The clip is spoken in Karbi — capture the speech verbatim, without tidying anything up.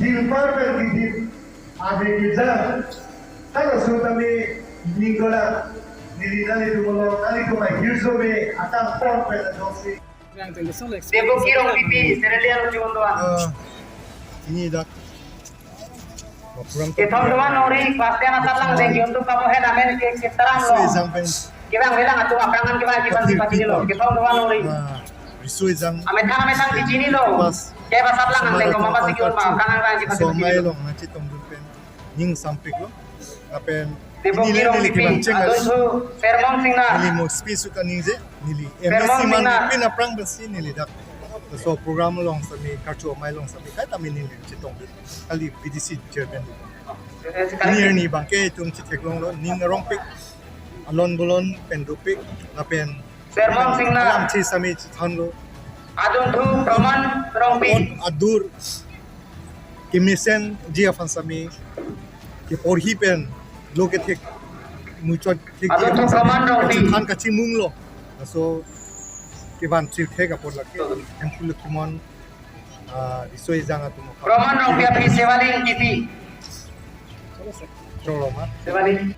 Silver pen kidip ave kejang. Halaso tame ning dolang. Neli nanglitum along, nanglitum ahirjume atangpon pen ajoksi. Deboki Rongpipi, Sierra Leone chun doan. Ah, ini dak. Program kethom doan nori, kelas ten asatlang deng, yuntu kamu hen amen ke, keterang lo. Riso ejang pen. Kevang velang atum aprangan kevang kipan si pachini lo. Kethom doan nori. Ah, riso ejang. Amethang amethang di chini lo. Pas. Ke asatlang ang deng, koma pasi kiun ma, aprangan kevang kipan si pachini lo. Amei along nangchetongdun pen ning sampik lo. Lapen Deboki neli, neli Rongpipi, kevang cheng adun thu Sermon Singnar. Neli mo space suka ningje, neli Sermon M A C man Singnar. Pin aphrang pensi neli dak. So program along sami, karcho amei along sami, kaita neli chetongdun. Kali V D C chairman. Eh, sekali. Ini arni abangke itum chetheklonglo, ning arongpik, alon bolon pen dopik, lapen Sermon Singnar. Alam thi sami chethanlo. Adun thu Proman Rongpi. Pon adur. Kemesen ji aphan sami. Keporhi pen lo kethek muchot thek. Adun thu Proman Rongpi. Kachethan kachimung lo. Laso kevan chirthek apot lake. Hemphu Lokhimon, ah, riso ejang atum aphan. Proman Rongpi aphi Sevaling Kipi. Cholo ma. Sevaling.